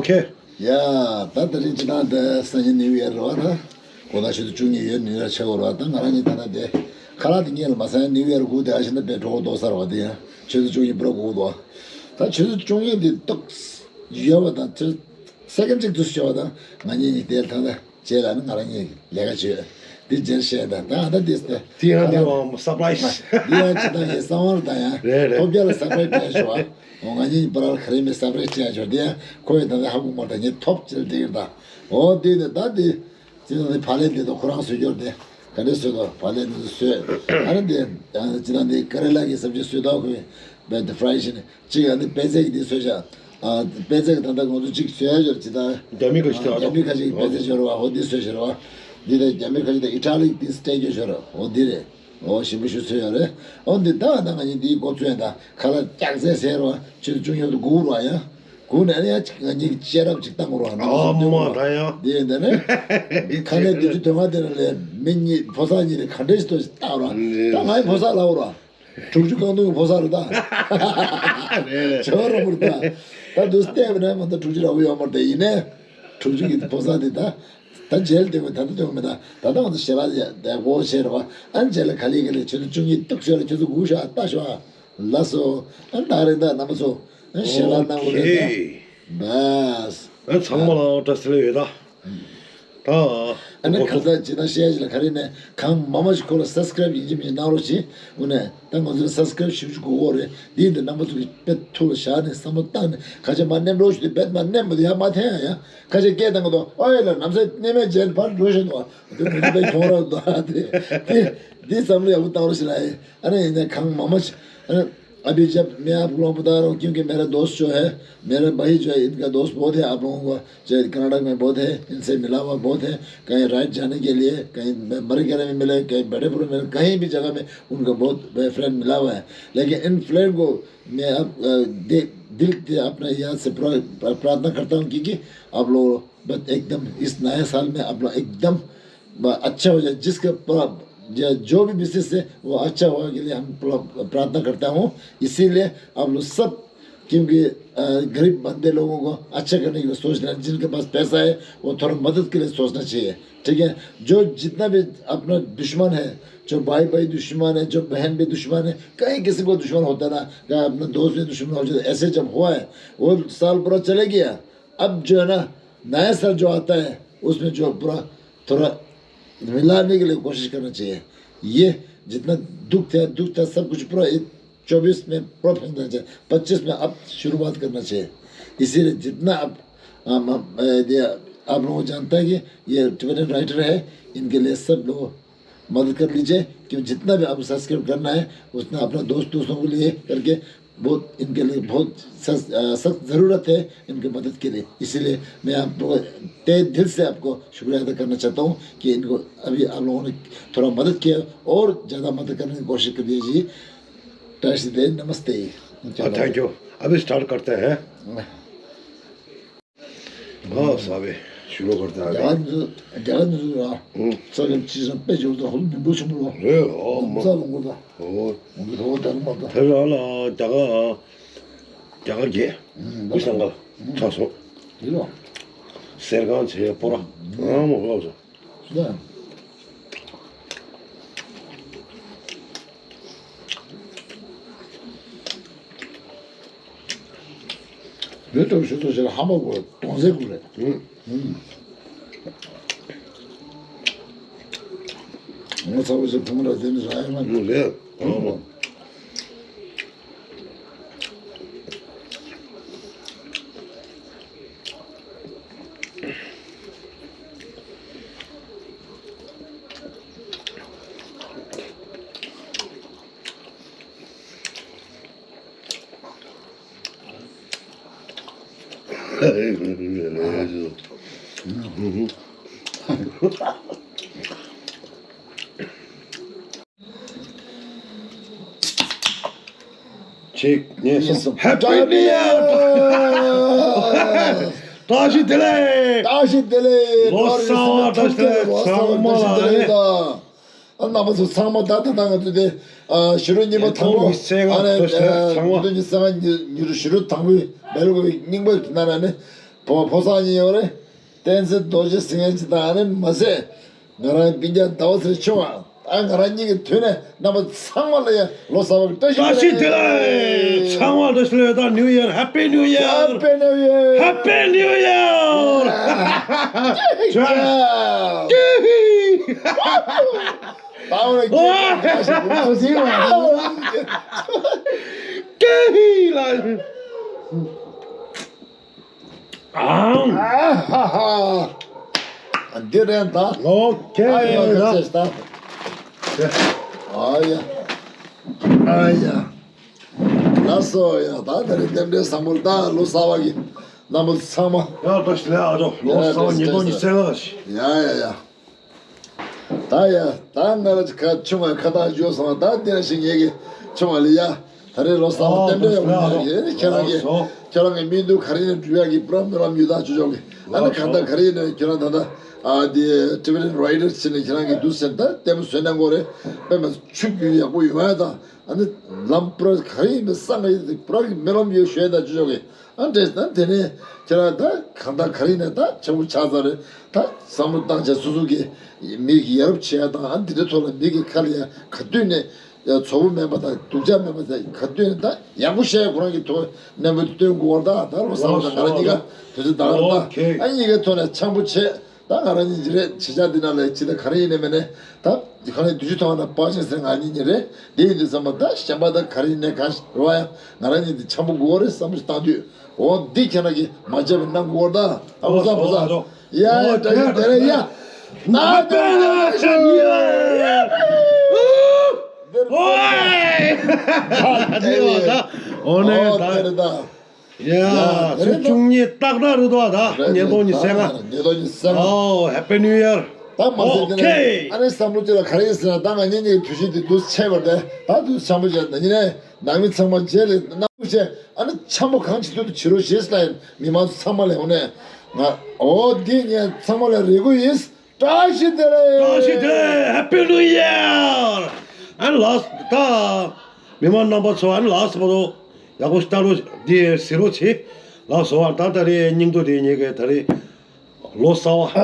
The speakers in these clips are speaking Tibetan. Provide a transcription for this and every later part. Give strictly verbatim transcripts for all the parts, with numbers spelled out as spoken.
ཁྱེད། ཡ། ད་དེ་རིང་སྤྱི་བཏང་དེ་སང་ཉིན་ནིའུ་ཡར་རེད་བ། ད་དགོང་དག་ཆུ་ཚོད་བཅུ་གཉིས་ཡོད། ནིའུ་ཡར་ཆགས་ཡོད་རེད་བ། ད་ང་རང་གཉིས་ད་ལྟ་དེ་ཁ་ལག་དེ་ངས་ལ་མ་ཟ་ཡ། ནིའུ་ཡར་སྒུག་དེ་ཨ་ཤི་ན་དཔེ་གྲོགས་ལྟོགས་ས་རེད་བ། དེ་ཡང་ཆུ་ཚོད་བཅུ་གཉིས་པུ་ར་སྒུག་འདུག་ད་ཆུ་ཚོད་བཅུ་གཉིས་དེ་ཏོག་ཡོད་བ། ད་ཆུ་སེ་ཀན་གཅིག་དུས་སུ་བྱས་བ། ད་ང་གཉིས་གཉིས་དེ་ད་ལྟ་རྗེས་ལ་ནི་ང་རང་གཉིས་ལས་ཀ་བྱོས། འདི་རྗེས་བཤད་ད། ད་ཨ་ད་འདི་སྟེ། དེ་ཡང་འདི་བའང་སར་པ་རའི་ཛི། འདི་ཡང་ཅི་ད་ངའི་གསང་བ་རེད། ད་ཡང་རེད་རེད། ཐོབ་རྒྱ་ལ་སར་པ་རའི་ཛི་སྤྲད་ཤོག་ཨ། འོ་ང་གཉིས་པ་ར་ལ་ག་རེ་མེད། སར་པ་རའི་ཛི་སྤྲད་ཤོག་འདི་ཡང་ཁོ་ཡི་ད་ལྟ་ཧ་གོ་མ་ད་ངས་ཐོབ་ཅེས་འདི་ཡིན་ད། འོ་འདི་ནི་ད་འདི། ཅི་ད་འདི་བག་ལེབ་འདི་ད་ཁོ་རང་བཟོས་ཀྱོར་དེ་ག་འདྲས་བཟོས་ད། བག་ལེབ་འདི་ཚོ་བཟོས། ཨ་ནི་འདི་ཅི་ད་འདི་ཀ་རེ་ལ་གི་སབ་ཇི་བཟོས་ད། ཁོས་བེད་ད་ཕ་རའི་ཛི་ནི། གཅིག་ཨ་ནི་པད་ཚལ་གྱི་འདི་བཟོས་བཞག་ཨ་པད་ཚལ་གྱི་ད་ལྟ་ང་ཚོ་གཅིག་བཟོས་ཡ་ཡོད་ཅི་ད། རྒྱ་མི་ཁ་ཤས་ད། རྒྱ་མི་ཁ་ཤས་ཀྱི་པད་ཚལ་ཡོད་རེད་བ། འོ་འདི་བཟོས་བཞག་རེད་བ། འདི་ད་རྒྱ་མི་ཁ་ཤས་ད་ཨི་ཊ་ལི་གི་འདི་སྤྲད་ཀྱི་ཡོད་རེད། འོ་འདི་རེད། འོ་ཞིམ་པོ་ཞིག་བཟོས་ཡོད་རེད། འོ་འདི་ད་ད་ང་གཉིས་འདིའི་འགོ་བཙུགས་ཡ། ད་ཁ་ལག་སྐྱག་རྫས་ཟེར་བ་ཆུ་ཚོད་བཅུ་གཉིས་པུ་ར་སྒུག་རེད་བ། ཡང་སྒུག་ནས་ཨ་ནི་ཡང་ང་གཉིས་ཀྱིས་ཤེས་རབ་ཅིག་བཏང་དགོས་རེད་བ། ཨ་མ་ད་ཡང་། འདི་ཡིན་ད་ནི་ཁ་ལག་འདི་ཚོ་དོན་ལྔ་དེ་ནང་ལས་མི་གཉིས་ཕོ་གསར་གཉིས་ལས་ག་འདྲས་ཞིག་ཏོག་ཙམ་བལྟ་རོགས། ད་ང་ཡི་ཕོ་གསར་ལབ་རོགས། དྲུག་ཅུ་རྐང་འཐུང་གི་ཕོ་གསར་རེད་ད། རེད་རེད། ཇོ་རོ་མུར་ད། ད་དུ་བལྟས་པ་ན་མ་ད་དྲུག་ཅུ་རག་གི་ཡོད་མ་རེད། དེ་ཡིན་ནའི་དྲུག་ཅུ་གི་ཕོ་གསར་དེ་ད། ད་རྗེས་ལ་དེ་མོ་ད་ད་དེ་མོ་མེད་ད། ད་ད་ང་ཚོ་ཞལ་ལག་ཡ་དེ་སྒོ་ཕྱེ་རེད་བ། ཨ་ནི་རྗེས་ལ་ག་ལེ་ག་ལེ་ཆུ་ཚོད་བཅུ་གཉིས་ཏོག་ཙམ་ལ་ཆུ་ཚོད་དགུ་ཤོག་ཨ་ལྟ་ཤོག་ཨ། ལགས་སོ། ཨ་ནི་ད་རེད་ད་རྣམ་པ་ཚོ། ཨ་ནི་ཞལ་ལག་གནང་དགོས་རེད་ད། ཨོ་ཁེ། བས། ཨ་ཚང་མ་ལ་བཀྲ་ཤིས་བདེ་ལེགས་ད། ད། ཨ་ནི་ཁ་སང་ཇི་ལྟར་བཤད་ཅིག་ལ་ག་རེ་ནས་གང་མང་མང་ཞིག་ཁོ་ལ་སབ་སི་ཀ་རེབ་ཡིན་གཅིག་མིན་གཅིག་གནང་རོགས་གྱིས། དངོས་གནས་ད་ང་ཚོ་ལ་སབ་སི་ཀ་རེབ་ཞིབ་ཞིབ་དགོས་ཀྱི་རེད། འདི་ཡིན་དུས་རྣམ་པ་ཚོ་གིས་དཔེ་ཐུགས་ལ་བཞག་ནས་བསམ་བློ་བཏང་ནས་ཁ་ཆེ་མར་མནན་རོགས་ཞུ། དེ་རྦད་མར་མནན་མི་འདུག་ཡ། མར་འཐེན་ཡ་ཡ། ཁ་ཆེ་སྐད་བཏང་གི་འདུག་ཨོ་ཡ་ལ་ནམ་ཟས་མནན་མེད་བྱས་ནས་ཕར་འགྲོ་བཞིན་འདུག་བ། འདི་མི་ཚོ་དཔེ་གྱོང་རག་འདུག་ཨ། དེ་དེ་འདི་བསམ་བློ་ཡག་པོ་བཏང་རོགས་ཞུ་ལ་ཡ། अरे इन्हें खंग ममच। अरे अभी जब मैं आप लोगों को बता रहा हूँ, क्योंकि मेरा दोस्त जो है, मेरा भाई जो है, इनका दोस्त बहुत है आप लोगों को, जो कर्नाटक में बहुत है, इनसे मिला हुआ बहुत है। कहीं राइड जाने के लिए, कहीं म-, मरीगरे में मिले, कहीं बड़ेपुर में मिले, कहीं भी जगह में उनका बहुत फ्रेंड मिला हुआ है। लेकिन इन फ्रेंड को मैं अब, अ, दे-, दिल से अपने याद से प्रा-, प्रा-, प्रार्थना करता हूँ, क्योंकि आप लोग बस एकदम इस नए साल में आप लोग एकदम ब-, अच्छा हो जाए, जिसका प्र-, ज-, जो भी बिजनेस है, वो अच्छा होने के लिए हम प्र-, प्रार्थना करता हूँ। इसीलिए आप लोग सब, क्योंकि, अ, गरीब बंदे लोगों को अच्छा करने के लिए सोचना, जिनके पास पैसा है, वो थोड़ा मदद के लिए सोचना चाहिए, ठीक है? जो जितना भी अपना दुश्मन है, जो भाई भाई दुश्मन है, जो बहन भी दुश्मन है, कहीं किसी को दुश्मन होता है ना, कहीं अपना दोस्त भी दुश्मन हो जाता है। ऐसे जब हुआ है, वो साल पूरा चले गया, अब जो है ना, नया साल जो आता है, उसमें जो पूरा थोड़ा मिलाने के लिए कोशिश करना चाहिए। ये जितना दुख था, दुख था, सब कुछ पूरा ये चौबीस में पूरा फेंक देना चाहिए, पच्चीस में अब शुरुआत करना चाहिए। इसीलिए जितना आप, हम, हम, ए, ये आप लोगों को जानता है कि ये टिबेटन राइटर है, इनके लिए सब लोग मदद कर लीजिए, क्यों जितना भी आपको सब्सक्राइब करना है, उतना अपना दोस्त दोस्तों के लिए करके बहुत इनके लिए बहुत सख्त, अ, सख्त ज़रूरत है इनकी मदद के लिए। इसीलिए मैं आपको तहे दिल से आपको शुक्रिया अदा करना चाहता हूँ कि इनको अभी आप लोगों ने थोड़ा मदद किया और ज़्यादा मदद करने की कोशिश कर दीजिए। नमस्ते। हाँ, थैंक यू। अभी स्टार्ट करते हैं। ཨ་ས་བས་ཤུ་རོ་གར་ད་རྒྱ་གར་འདི་རྒྱ་གར་འདི་ར། ཨུ། ས་གམ་ཅི་སང་དཔེ་འབྱོར་ད་ཧོལ་མི་འབོ་ཆེན་པོ་ར། རེད་ཨོ་མ། ས་ལོང་གོ་ད། ཨོ། ཨོ་མི་ཧོ་ད་ལོང་མ་ད། དེ་ར་ལ་རྒྱ་གར་རྒྱ་གར་གྱི་ཨུ་སང་ག་ཚ་སོ། དེ་ར། སེར་གང་ཆེ་པོ་ར། ཨ་མོ་ཧོ་སོ། ད། ལུས་སྟོབས་ཤུགས་ཚོ་ཞིག་ལ་ཧ་མ་གོ་དོང་ཟེ་གུ་རེད། ཨུ། ཨུ། ངོ་ཚ་བོ་ཞིག་བུ་མོ་ལ་དེ་ནི་ར་ཡ་མ། ཨུ་རེད། ཨུ། ཅིག་ཉེས་སོང་། ཧེ་པི་ནིའུ་ཡར། བཀྲ་ཤིས་བདེ་ལེགས། བཀྲ་ཤིས་བདེ་ལེགས། ལོ་གསར་བ་བཀྲ་ཤིས་བདེ་ལེགས། ཚང་མ་ལ་ནི། ཨ་རྣམ་པ་ཚོ་ཚང་མ་ད་ལྟ་ད་ང་ཚོ་དེ་ཨ་ཕྱི་དྲོ་ཉིན་མོ་དང་པོ་ཨ་ནི་ཨ་ཕྱི་དྲོ་ཉིན་གསང་ཉི་ཉི་རུ་ཕྱི་དྲོ་དང་པོའི་སྦེལ་ཀོབ་རྙིང་པའི་ནང་ན་ནི། ཕོ་ཕོ་བཟང་གཉིས་ཡོད་རེད། བསྟན་འཛིན་རྡོ་རྗེ་ཟེར་མཁན་ཅིག་དང་ཨ་ནི་མ་ཟད། ང་རང་སྤུན་ཀྱག་ཟླ་བ་ཚེ་རིང་ཆུང་བ། ཨ་ང་རང་གཉིས་ཀྱི་དུས་ནས་རྣམ་པ་ཚང་མ་ལ་ཡང་ལོ་གསར་པ་གི་བཀྲ་ཤིས་བཀྲ་ཤིས་བདེ་ལེགས། ཚང་མ་བཀྲ་ཤིས་བདེ་ལེགས་དང་New Year, Happy New Year. Happy New Year. Happy New Year. ད་འོ་ན་ཀེ་ཧི་ལ། ཨང་། ཨ་ཧ་ཧ། འདི་རེད་ད། ཨོ་ཁེ། ཨ་ཡ་ཁ་ཆེ་ད། ཨ་ཡ། ཨ་ཡ། ལགས་སོ་ཡ། ད་ད་རེས་རྟེན་འབྲེལ་བཟང་པོ་ད། ལོ་གསར་པ་གི་རྣམ་པ་ཚང་མ། ཡ་བཀྲ་ཤིས་བདེ་ལེགས་ཨ་ཅོ། ལོ་གསར་པ་ཉིས་སྟོང་ཉི་ཤུ་རྩ་ལྔ། ཡ་ཡ་ཡ། ད་ཡ། ད་ང་ལ་ཁ་ཆུང་བ་ཁ་བཏགས་ཡོད་སོང་། ད་དེ་ནང་བཞིན་ངེད་ཀྱི་ཆུང་བ་ལ་ཡ། ད་རེས་ལོ་གསར་པ་རྟེན་འབྲེལ་ཡོང་ཡ་ཡིན། ཁྱེད་རང་གི་ཁྱེད་རང་གི་སྨིན་དུས་ག་རེ་ཡིན་འགྲུབ་ཡ་གི་བུ་རམ་སྨོན་ལམ་ཡོད་ད་ཅོ་ཅོ་གི། ཨ་ནི་གང་ལྟར་ག་རེ་ཡིན་ན་ཁྱེད་རང་ད་ལྟ་ཨ་དེ་ཊི་བི་རའི་ཊར་བྱས་ནས་ཁྱེད་རང་གི་འདུག་ཟེར་ད་ལྟད་མོ་བཟོས་གནང་དགོས་རེད། དཔེ་མ་ཆུ་རྒྱུན་ཡག་པོ་ཡོང་ཡ་དང་། ཨ་ནི་ལམ་པུ་ར་ག་རེ་ཡིན་པའི་སང་ག་ཡིན་དེ་པུ་ར་གི་སྨོན་ལམ་ཡོད་ཞུ་ཡ་ད་ཅོ་ཅོ་གི། ཨ་འདྲས་ན་དེ་ནས་ཁྱེད་རང་ད་གང་ལྟར་ག་རེ་ཡིན་ན་ད་ཆེན་པོ་ཆགས་ཚར་རེད། ད་བསམ་བློ་བཏང་བྱས་སོ་སོ་གི་མི་གི་ཡ་རབས་བྱེད་ཡ་དང་། ཨ་འདི་འདྲའི་ཐོག་ལ་མི་གི་ཁ་ལ་ཡ་ག་དུས་ནས་ཡ་ཚོར་བ་མེད་པ་དང་སྡུག་ཅག་མེད་པ་དང་། ག་དུས་ནས་ད་ཡག་པོ་བཤད་ཡ་ཁོ་རང་གི་ཐོག་ནས་མོས་སྟོན་དགོས་པ་ད། ད་ལོ་གསར་པ་དང་ང་རང་གཉིས་ཀ་དུས་ཚོད་འདང་རེད་ད། ཨ་གཉིས་ཀའི་ཐོག་ནས་འཆམ་པོ་བྱེད། ད་ང་རང་གཉིས་ཀྱི་རེད། ཕྱི་ཆ་འདི་ནང་ལ་ཅི་ད་ག་རེ་ཡིན་ནའི་མིན་ནའི་ད་འདི་ག་ནས་བདུན་ཅུ་ཐམ་པ་ན་པར་ཆེན་ཟེར་ང་གཉིས་ཀྱི་རེད། འདི་ཡིན་དུས་ཙམ་པ་ད་གཞན་པ་ད་ག་རེ་ཡིན་ནའི་གང་རེད་བ། ཡང་ང་རང་གཉིས་འདི་འཆམ་པོ་དགོས་རེད་བསམ་བློ་ཞིག་བཏང་དུས། འོ་འདི་ཁྱེད་རང་གིས་མ་བརྗེད་པ་གནང་དགོས་རེད་ད། ཨ་ཁུ་བཟང་ཁུ་བཟང་། ཡ་ཡ། བཀྲ་ཤིས་བདེ་ལེགས་ཡ། ན་པེ་ལ་ཤ་ཉེ། འོ་ནས་ད། ཡ། ཚེས་བཅུ་གཉིས་ཏག་ཏག་རེད་དོ། ད་ཉིས་སྟོང་ཉི་ཤུ་རྩ་ལྔ། ཉིས་སྟོང་ཉི་ཤུ་རྩ་ལྔ། ཨོ། Happy New Year. ད་མ་ཟད་དེ་ནས་ཨ་ནི་བསམ་བློ་ཅིག་ལ་ག་རེ་ཡིན་ཟེར་ན། ད་ང་གཉིས་གཉིས་དུས་ཚོད་དེ་འདུག་ཆད་པ་རེད། ད་དུས་འཆམ་པོ་བྱས་ན་ཡིན་ནའི་ནང་མི་ཚང་མ་རྗེས་ལ་གནང་བྱས། ཨ་ནི་འཆམ་པོ་གང་བྱེད་ཐུབ་ཐུབ་བྱེད་རོགས་ཞེས་ལ་ཡིན། མི་མང་ཚང་མ་ལ་འོ་ནས་ང་འོ་འདི་ངས་ཚང་མ་ལ་རེ་སྐུལ་ཡིན། བཀྲ་ཤིས་བདེ་ལེགས། བཀྲ་ཤིས་བདེ་ལེགས། Happy New Year. ཨ་ནི་ལགས་ད། མི་མང་རྣམ་པ་ཚོ་ཨ་ནི་ལགས་སོ་པ་རོ། ཡག་པོ་ལྟ་རོགས། འདི་གཟིགས་རོགས་བྱེད། ལགས་སོ། ཨ་ད་ད་རེས་སྙིང་དོ་དེ་ཉེ་གི་ད་རེས་ལོ་གསར་པ་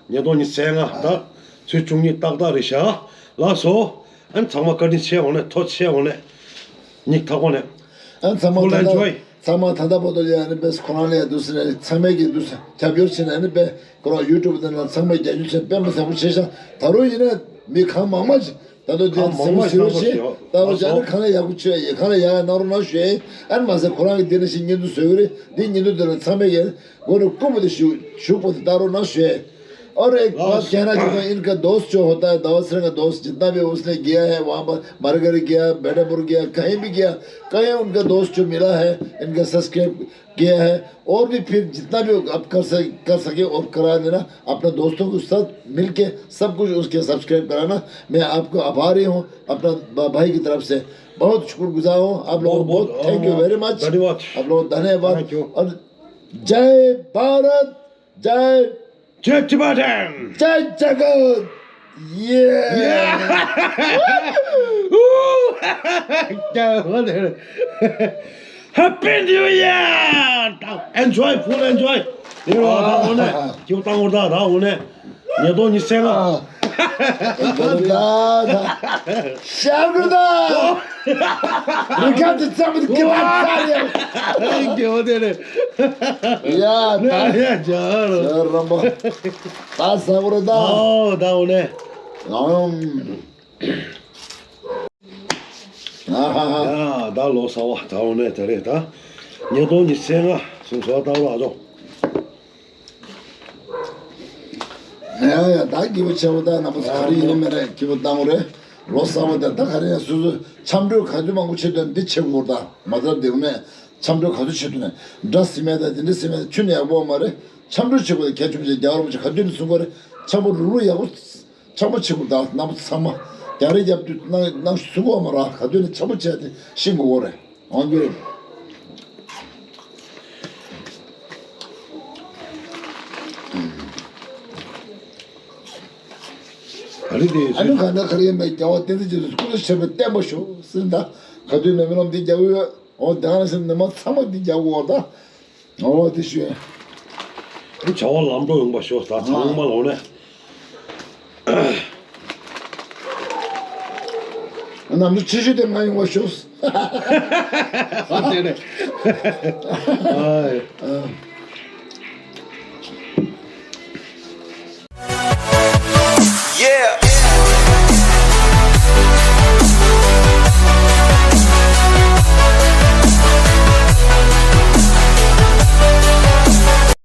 ད་ཉིས་སྟོང་ཉི་ཤུ་རྩ་ལྔ་ད་ཚེས་བཅུ་གཉིས་ཏག་ཏག་རེད་ཤག། ལགས་སོ། ཨ་ནི་ཚང་མ་བཀའ་དྲིན་ཆེ། འོ་ནས་ཐུགས་རྗེ་ཆེ། འོ་ནས་སྙིང་ཐག་པ་ནས། ཨ་ཚང་མ་ད་ལྟ་ཚང་མ་ད་ལྟ་བར་དུ་ཡ་ཨ་ནི་པས་ཁོ་རང་ལ་ཡ་འདུག་ཟེར་ནས་ཚང་མས་ཀྱི་འདུག་ཟེར་རྒྱབ་སྐྱོར་བྱས་ནས། ཨ་ནི་པས་ཁོ་རང་ཡུ་ཊུབ་དེ་ན་ཚང་མས་རྒྱབ་སྐྱོར་བྱས་དཔེ་མ་ཚང་པོ་བྱས་ཤག། ད་རུང་ཡིན་ན་མི་གང་མང་མང་ཅིག་ད་དུང་དེ་ཚང་མ་གཟིགས་རོགས་བྱེད། ད་རུང་ཅག་ནི་གང་ལ་ཡག་པོ་བྱོས་ཡིན། གང་ལ་ཡག་ཡག་གནང་རོགས་གནང་ཞུ་ཡིན། ཨ་ནི་མ་ཟད་ཁོ་རང་གི་འདི་ནང་བཞིན་བརྙན་ཐུང་བཟོ་གི་རེད། འདི་བརྙན་ཐུང་དེ་ལ་ཚང་མས་ཀྱི་མགོ་ནས་སྐུ་མོ་དེ་ཞུ་ཞུགས་པོ་དེ་ལྟ་རོགས་གནང་ཞུ་ཡིན། और एक बात कहना चाहता हूँ, इनका दोस्त जो होता है, दावत सर का दोस्त, जितना भी उसने गया है वहाँ पर, मरगढ़ गया, बेटापुर गया, कहीं भी गया, कहीं उनका दोस्त जो मिला है, इनका सब्सक्राइब किया है, और भी फिर जितना भी आप कर सक-, कर सके और करा देना, अपने दोस्तों के साथ मिलके सब कुछ उसके सब्सक्राइब कराना। मैं आपको आभारी हूँ अपना ब-, भाई की तरफ से, बहुत शुक्रगुजार हूँ आप लोगों को, बहुत, बहुत, बहुत, thank you very much। धन्यवाद। आप लोगों को धन्यवाद। Thank you। और जय भारत, जय जय टिबेटन। जय जगत। ये। क्या बोले? Happy New Year! Enjoy, full enjoy. ཡོད་རེད་བ། ད་འོ་ནས་སྐྱིད་པོ་བཏང་བར་ད། ད་འོ་ནས་ཉིས་སྟོང་ཉི་ཤུ་རྩ་ལྔ། ཤར་དགོས་ད། རི་ཁ་དེ་ཙམ་དུ་དགེ་བ་ཚར་ཡོད། དགེ་བ་དེ་རེད། ཡ་ད། ཡ་ཇ་རོ། ཇ་རམ་པ། ད་ཟ་དགོས་རེད་ད། ཨོ་ད་འོ་ནས། ཨམ། ཨ་ཧ་ཧ། ཡ་ད་ལོ་གསར་པ་ད་འོ་ནས་ད་རེད་ད། ཉིས་སྟོང་ཉི་ཤུ་རྩ་ལྔ་སོང་སོ་ད་རོ་ཨ་ཅོ། ཡ་ཡ་ད་སྐྱིད་པོ་ཆེ་བོ་ད། རྣམ་པ་ཚོ་ག་རེ་ཡིན་ནའི་མིན་ནའི་སྐྱིད་པོ་བཏང་དགོས་རེད། ལོ་གསར་པ་དེ་ད་ག་རེ་ཡང་སོ་སོ་འཆམ་གྲོས་ག་ཚོད་མང་པོ་བྱེད་འདོད་འདི་བྱེད་དགོས་རེད་ད། མ་ཐབས་དེ་འོ་ནས་འཆམ་གྲོས་ག་ཚོད་བྱེད་འདོད་ནས་འདྲ་ཟིན་མེད་ད། དེ་འདྲ་ཟིན་མེད་ད། ཁྱོན་ནས་ཡག་པོ་མ་རེད། འཆམ་གྲོས་བྱེད་དགོས་ད། གལ་ཆེན་པོ་ཆེ་རྒྱལ་བ་རིན་པོ་ཆེ་ག་དུས་ནས་གསུང་གི་རེད། འཆམ་པོ་རུག་རུག་ཡག་པོ། འཆམ་པོ་བྱེད་དགོས་ད། རྣམ་པ་ཚང་མ་རྒྱག་རེས་རྒྱབ་དུས་གནང་གནང་ཞུ་དགོས་མ་རེད། ག་དུས་ནས་འཆམ་པོ་བྱས་ཏེ་ཤེས་དགོས་རེད། འོང་རྒྱུ་རེད། ཨ་ནི་ག་འདྲ་ག་རེ་ཡིན་མེད། རྒྱལ་བ་བསྟན་འཛིན་རྗེ་བཙུན་སྐུ་ཚེ་ཞབས་པད་བརྟན་པར་ཤོག་ཟེར་ད། ག་དུས་ནས་རྨི་ལམ་འདི་རྒྱག་གི་ཡོད། འོ་ད་ག་ནས་ཟེར་ན་མི་མང་ཚང་མ་འདི་རྒྱག་དགོས་ད། འོ་དེ་ཞུ་ཡ། བྱ་བ་ལམ་འགྲོ་ཡོང་བ་ཤོག་ད་ཚང་མ་ལོག་ནས། ནམ་དུ་ཆེ་ཤོས་དེ་ང་ཡོང་བ་ཤོག་ཨ་དེ་རེད། ཨ།